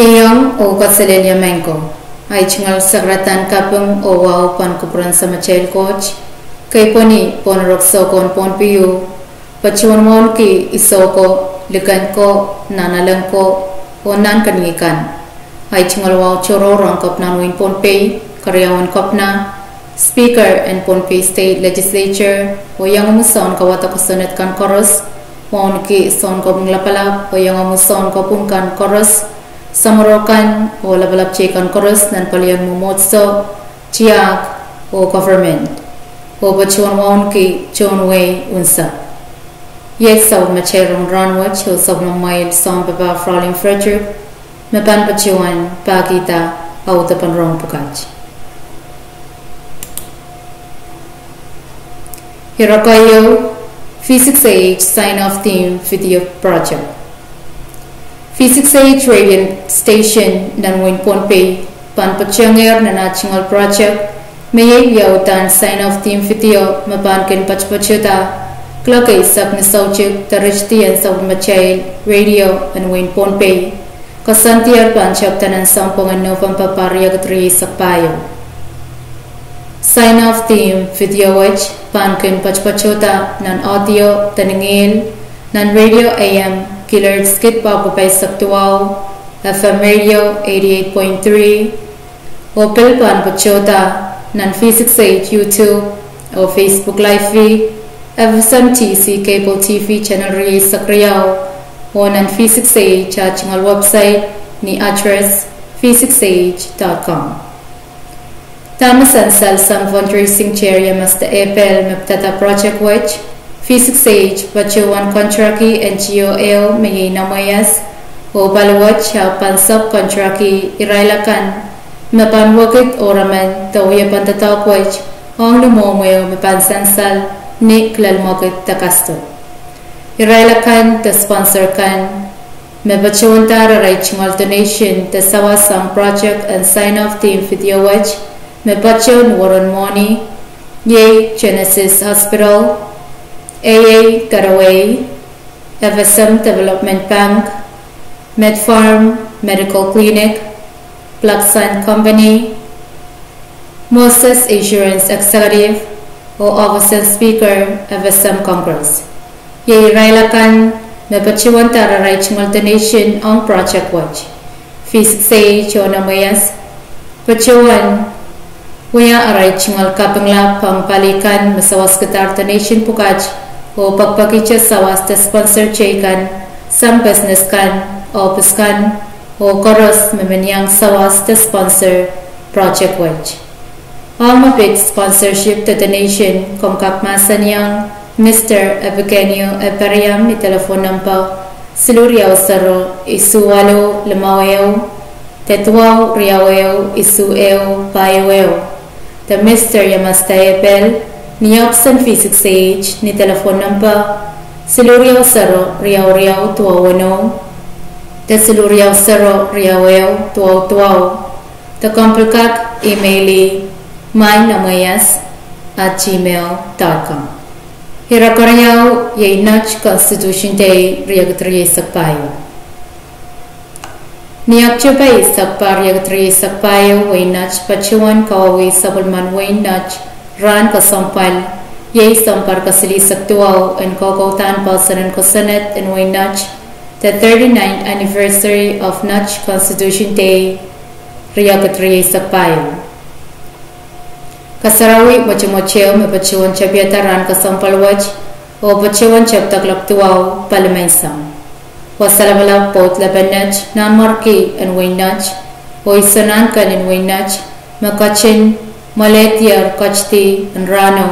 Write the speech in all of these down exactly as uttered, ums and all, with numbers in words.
Iang oh kaselehlie maing ko. Ahi tungoal sakaradahn kaping oh wahu pahn kupwuren Samatail Koht, kei pwoni pohn rok soukohn Pohnpei, patohwan wauneki isoh ko, liken ko, nanalek ko, oh nan kening kan. Ahi tungoal wahu tohrohr ong Kopina en wehin Pohnpei, Keriau en Kopina, Speaker en Pohnpei State Legislature, oh iangomwi sounkawada kosonned kan koaros, wauneki Sounkopwung Lapalap oh iangomwi sounkopwung kan koaros, samworo kan oh lapalap teikan koaros nan palien mwomwohdiso, tiahk, oh government, oh patohwan wauneki tohn wehi unsek. Iet sapwellimatail rong rahnwet oh sapwellimamwail sounpapah Fraulein Frederick, me pahn patohwan pahkihda audepen rong pwukat. Ire keieu, V six A H Sign Off Theme Video Project. V six A H Radio Station nan wehin Pohnpei pahn patohngehr nan ah tungoal project, me iei wiawi en Sign Off Theme Video me pahn kin patopatohda kuloak eisek ni soutik de ritidi en sapwellimatail radio en wehin Pohnpei. Koasoandier pahn tepda nan sounpwong en November pahr riekid rieisek pahieu. Sign Off Theme Video wet pahn kin patopatohda nan audio de ningihl, nan Radio A M Killaard Skid pahpwuki pahisek duwau, F M Radio eighty-eight point three, oh pil pahn patohda nan V six A H YouTube oh Facebook Live feed, F S M T C Cable T V Channel rieisek riau, oh nan V six A H ah tungoal website ni address V six A H dot com. Dahme sansal sang fundraising teria Masta Epel me pidada project wet, V six A H patohwan contractki N G O ehu me iei Namweias, oh pali wet ah pahn subcontractki irail akan me pahn wekid oh emen de wiepen doadoahk wet ong ni mwomweo me pahn sansal ni kilel mwekid de kasdo. Irail akan de sponsor kan me patohwandahr arail tungoal donation de sawas sang project en Sign Off Theme Video wet, me patohwan weren mwohni, iei Genesis Hospital, A A Karaway, F S M Development Bank, Medfarm Medical Clinic, Black Sun Company, Moses Insurance Executive, oh Office en Speaker F S M Congress. Iei irail akan me patohwandahr arail tungoal donation ong project wet. V six A H oh Namweias patohwan wia arail tungoal kaping lap ong pali kan me sawaskidahr donation pwukat, oh pekipekihte sawas de sponsor teikan sang business kan, ohpis kan, oh koaros me men iang sawas de sponsor project wet. Ong me pid sponsorship de donation, komw kak mahsanihong Mister Epigenio Eperiam ni telephone number siluh riau sero isuh walu limau ehu, de duwau riau ehu isuh ehu pahieu ehu, de Mister Yamasta Epel ni ohpis en V six A H ni telephone number siluh riau sero riau riau duwau weneu, de siluh riau sero riau ehu duwau duwau, de komw pil kak emaili mainamweias at gmail dot com. Ire keriau iei Nett Constitution Day riekid rieisek pahieu. Ni Oktohpe eisek pahr riekid rieisek pahieu, wehin Nett patohwan kawauwih sapwellimen wehin Nett rahn kesempwal, iei sounpar kasilihsek duwau en kokoudahn poahsoan en kosonned en wehin Nett, the thirty-ninth anniversary of Nett Constitution Day riekid rieisek pahieu. Kasarawi mwotomwot ehu me patohwan tepida rahn kesempwal wet, oh patohwan tepida kuloak duwau pali menseng. Wasa lapalap pwoud lepen Nett, Nanmwarki en wehin Nett, oh isonahnken en wehin Nett me ketin mwelehdier ketidi en rahno,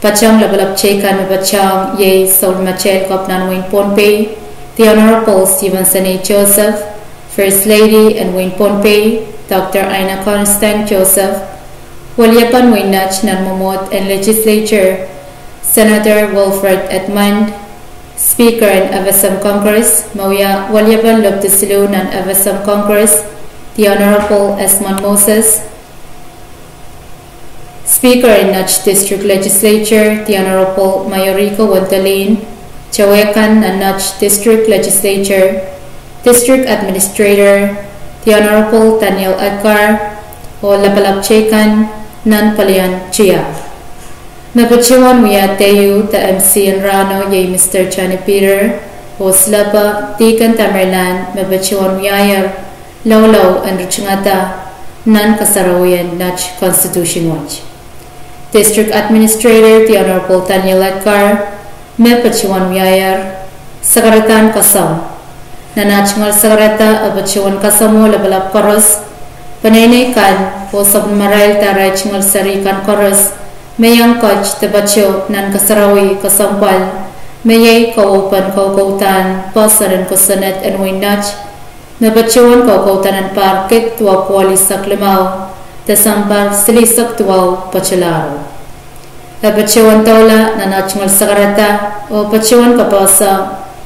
patehng lapalap teikan me patehng iei sapwellimatail Kopina en wehin Pohnpei, the Honorable Stevenson A Joseph, First Lady en wehin Pohnpei, Doctor Ina Constantine Joseph, weliepen wehin Nett nan mwomwohd en Legislature, Senator Wilfred Edmund, Speaker en F S M Congress, me wia weliepen lopdi siluh nan F S M Congress, the Honorable Esmond Moses, Speaker en Nett District Legislature, the Honorable Mayorika Wendolin, towehkan nan Nett District Legislature, District Administrator, Honorable Daniel Edgar, oh lapalap teikan nan palien tiahk. Me patohwan wia deu de M C en rahno iei Mister Johnny Peter, oh silepe Deacon Tamerlan me patohwan wiahier loulou en ritingada nan kasarawien nat Constitution wet. District Administrator the Honorable Daniel Edgar me patohwan wiahier sakaradahn kasam. Nan ah tungoal sakarada e patohwan kasamwo lapalap koaros, peneinei kan, oh sapwellimarail de arail tungoal seri kan koaros, me iang ket de patoh nan kasarawi kesempwal, me iei kauhpen kaukaudan poahsoan en kosonned en wehin nat, me patohwan kaukaudan en pahr kid duwau koalisek limau, Desember silihsek duwau patolahro. E patohwan doula nan ah tungoal sakarada, oh patohwan kapehse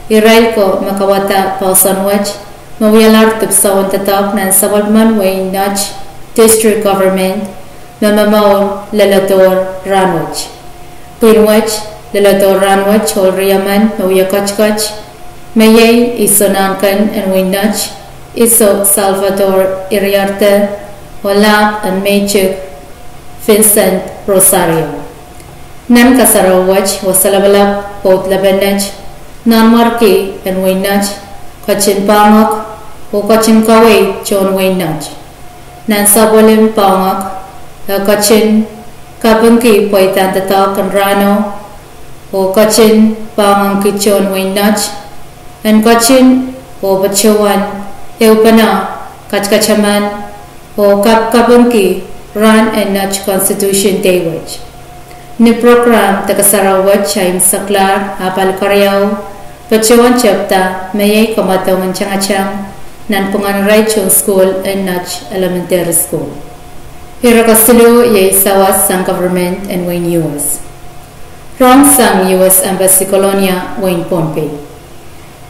irail ko me kawada poahsoan wet, me wialahr dipwisou en doadoahk nan sapwellimen wehin nat District Government, me momour leledohr rahnwet. Pwihn wet, leledohr rahnwet ohl riemen me wia ketiket, me iei Iso Nahnken en wehin nat, Iso Salvador Iriarte, oh lahp en Meitik Vincent Rosario. Nan kasarawi wet, wasa lapalap, pwoud lepennet, nanmwarki en wehin nat ketin poahngok oh ketin kaweid tohn wehin nat. Nan sapwellime poahngok, e ketin kapingki pweidahn doadoahk en rahno, oh ketin poahngki tohn wehin nat, en ketin oh patohwan ehupene katakataman oh kapkapingki rahn en nat Constitution Day wet. Ni program de kasarawi wet, imwseklahr ah pali keriau patohwan tepda, me iei kamwadong en tangatang nanpwungen irail tohn sukuhl en nat elementary sukuhl. Ire kesiluh iei sawas sang government en wehin U S. Rohng sang U S Embassy Kolonia, wehin Pohnpei.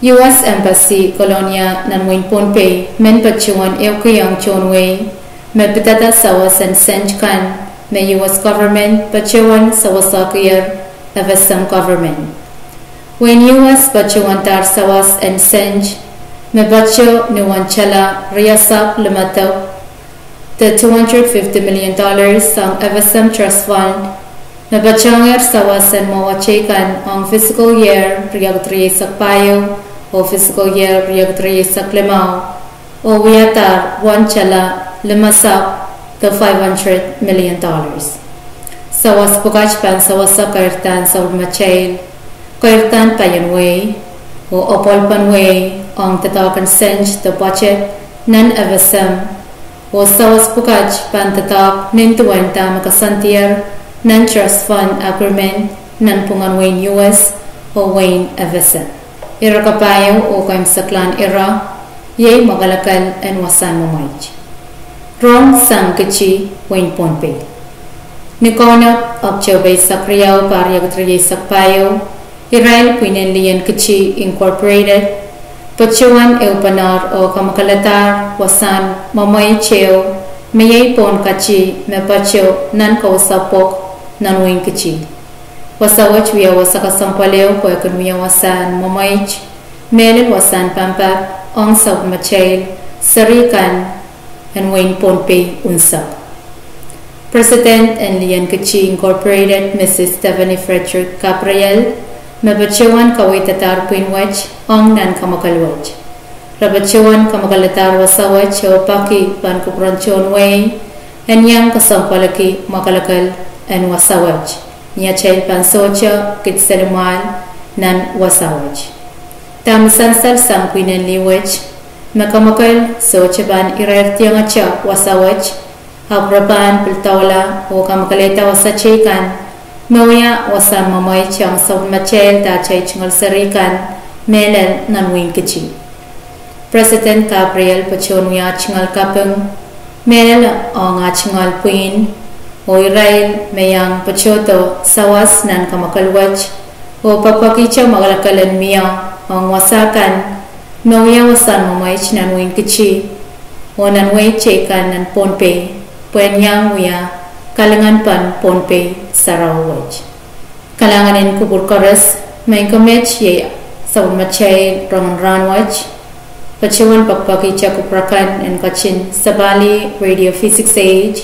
U S Embassy Kolonia nan wehin Pohnpei men patohwan ehukihong tohn wehi me pidada sawas en sent kan me U S government patohwan sawasohkier F S M government. Wehin U S patohwan dar sawas en sent me patoh ni wen tala riasap limedek de two hundred fifty million dollars sang F S M Trust Fund, me patohngehr sawas en mwowe teikan ong fiscal year riekid rieisek pahieu oh fiscal year riekid rieisek limau, oh wiadahr wen tala limesek de five hundred million dollars. Sawas pwukat pahn sawasa keirdahn sapwellimatail, keirdahn paien wehi oh apwalipen wehi ong doadoahk en sent de budget nan F S M, oh sawas pwukat pahn doadoahk nin duwen dahme koasoandier nan Trust Fund Agreement nanpwungen wehin U S oh wehin F S M. Ire kapahieu oh kaimwseklahn ire iei mwakelekel en wasahn mwemweit. Rohng sang Kiti, wehin Pohnpei. Ni Kaunop, Oktohpe eisek riau, pahr riekid rieisek pahieu, irail pwihn en lih en Kiti Incorporated patohwan ehupene oh kamwakeladahr wasahn mwemweit ehu, me iei pohn kati me patoh nan kousoan pwok nan wehin Kiti. Wasa wet wia wasa kesempwal ehu pwehki en wia wasahn mwemweit, mehlel wasahn pampap ong sapwellimatail seri kan en wehin Pohnpei unsek. President en lih en Kiti Incorporated, Mrs Stephanie Frederick Gabriel, me patohwan kaweidadahr pwihn wet ong nan kamwakel wet. Re patohwan kamwakeladahr wasa wet oh peki pahn kupwuren tohn wehi en iang kesempwaliki mwakelekel en wasa wet. Ni atail pahn sohte kid selimwahl nan wasa wet. Dahme sansal sang pwihn en lih wet, me kamwakel sohte pahn irairdiongete wasa wet, ahpw re pahn pil doula oh kamwakelehda wasa teikan, me wia wasahn mwemweit ong sapwellimatail de atail tungoal seri kan mehlel nan wehin Kiti. President Gabriel patohwan wia tungoal kaping mehlel ong ah tungoal pwihn oh irail me iang patohdo sawas nan kamwakel wet oh pekipekihte mwakelekel en mie ong wasa kan, me wia wasahn mwemweit nan wehin Kiti oh nan wehi teikan nan Pohnpei, pwehn iang wia kalinganpen Pohnpei sarawi wet. Kalahngan en kupwur koaros, maing ko met, iei sapwellimatail rongen rahn wet. Patohwan pekipeki tohn kupwur akan en ketin sapahl radio V six H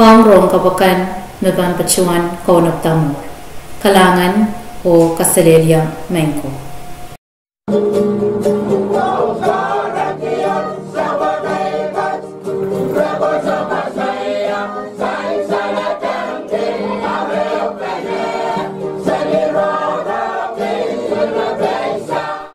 ong rohng kapw akan me pahn patohwan kaunopada mour. Kalahngan oh kaselehlie maing ko.